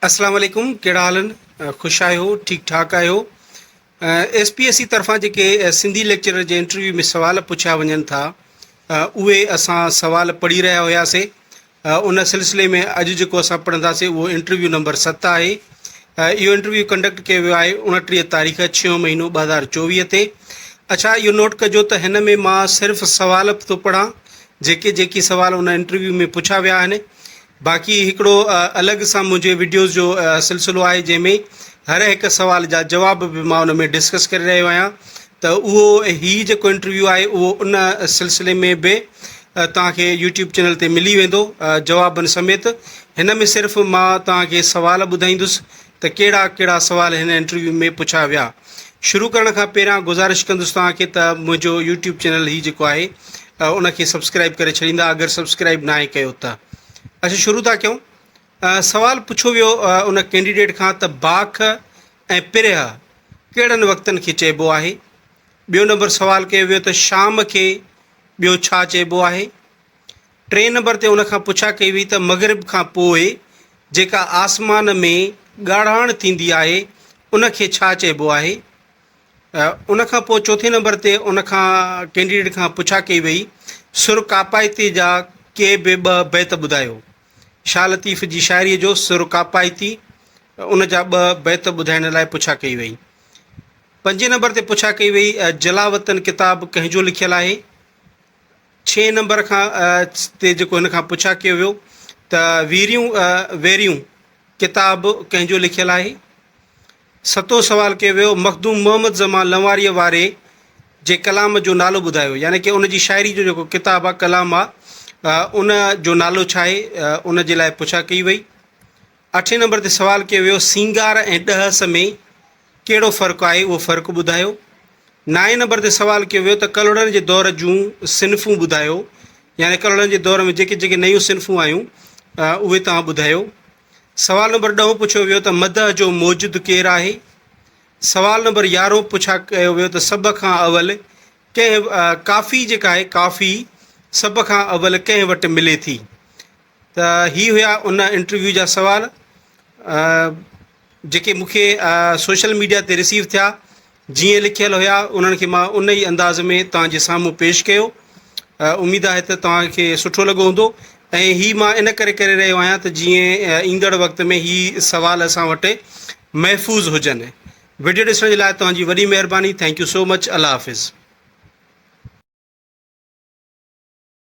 اسلام عليڪم ڪهڙا حال آهن خوش آهيو ٺيڪ ٺاڪ آهيو ايس پي ايس سي طرفان جيڪي سنڌي ليڪچرر جي انٽرويو ۾ سوال پڇيا وڃن ٿا اهي اسان سوال پڙهي رهيا هياسي ان سلسلي ۾ اڄ جيڪو اسان پڙهنداسي اهو انٽرويو نمبر 7 آهي اهو انٽرويو ڪنڊڪٽ ڪيو ويو آهي 29 تاريخ ڇهون مهينو 2024 تي اڇا اهو نوٽ ڪجو ته هن ۾ مان صرف سوال ٿو پڙهان جيڪي جيڪي سوال ان انٽرويو ۾ پڇا ويا آهن باقي هڪڙو الڳ سان منهنجي وڊيوز جو سلسلو آهي جنهن ۾ هر هڪ سوال جا جواب به مان ان ۾ ڊسڪس ڪري رهيو آهيان ته اهو هي جيڪو انٽرويو آهي اهو ان سلسلي ۾ به توهان کي يوٽيوب چينل تي ملي ويندو جوابن سميت هن ۾ صرف مان توهان کي سوال ٻڌائيندس ته ڪهڙا ڪهڙا سوال هن انٽرويو ۾ پڇا ويا. شروع ڪرڻ کان پهريان گذارش ڪندس توهان کي ته منهنجو يوٽيوب چينل هي جيڪو آهي ان کي سبسڪرائب ڪري ڇڏيندا اگر سبسڪرائب ناهي ڪيو ته. اڇا شروع ٿا ڪيون. سوال پڇيو ويو ان ڪينڊيڊيٽ کان ته باک ۽ پرهه ڪهڙن وقتن کي چئبو آهي؟ ٻيو نمبر سوال ڪيو ويو ته شام کي ٻيو ڇا چئبو آهي؟ ٽئين نمبر تي ان کان پڇا ڪئي وئي ته مغرب کان پوء جيڪا آسمان ۾ ڳاڙهاڻ ٿيندي آهي ان کي ڇا چئبو آهي؟ ان کان پوء چوٿين نمبر تي ان کان ڪينڊيڊيٽ کان پڇا ڪئي وئي سر ڪاپائتي جا ڪي به ٻه بيت ٻڌايو. شاهه لطيف جي شاعريء جو سر ڪاپائتي ان جا ٻه بيت ٻڌائڻ لاء پڇا ڪئي وئي. پنجين نمبر تي پڇا ڪئي وئي جلاوطن ڪتاب ڪنهن جو لکيل آهي؟ ڇهين نمبر کان تي جيڪو هن کان پڇا ڪيو ويو ته ويريون ويريون ڪتاب ڪنهن جو لکيل آهي؟ ستون سوال ڪيو ويو مخدوم محمد زمان لنواريء واري جي ڪلام جو نالو ٻڌايو يعني ڪي ان جي شاعري جو جيڪو ڪتاب آهي ڪلام آهي ان جو نالو ڇا آهي ان جي لاء پڇا ڪئي وئي. اٺين نمبر تي سوال ڪيو ويو سينگار ۽ ڏهس ۾ ڪهڙو فرق آهي اهو فرق ٻڌايو. نائين نمبر تي سوال ڪيو ويو ته ڪلهوڙن جي دور جون صنفون ٻڌايو يعني ڪلهوڙن جي دور ۾ جيڪي جيڪي نيون صنفون آيون اهي توهان ٻڌايو. سوال نمبر ڏهون پڇيو ويو ته مدح جو موجد ڪير آهي؟ سوال نمبر يارهون پڇا ڪيو ويو ته سڀ کان اول ڪنهن ڪافي جيڪا آهي ڪافي سڀ کان اول ڪنهن وٽ ملي ٿي؟ ته هي هيا ان انٽرويو جا سوال جيڪي مون کي سوشل ميڊيا تي رسيو ٿيا جيئن لکيل هيا انهن کي مان ان ئي انداز ۾ توهان جي سامهون پيش ڪيو اميد آهي ته توهان کي سٺو لڳو هوندو ۽ هي مان ان ڪري ڪري رهيو آهيان ته جيئن ايندڙ وقت ۾ هي سوال اسان وٽ محفوظ هجن وڊيو ڏسڻ جي لاء توهان جي وڏي مهرباني thank you so much Allah Hafiz.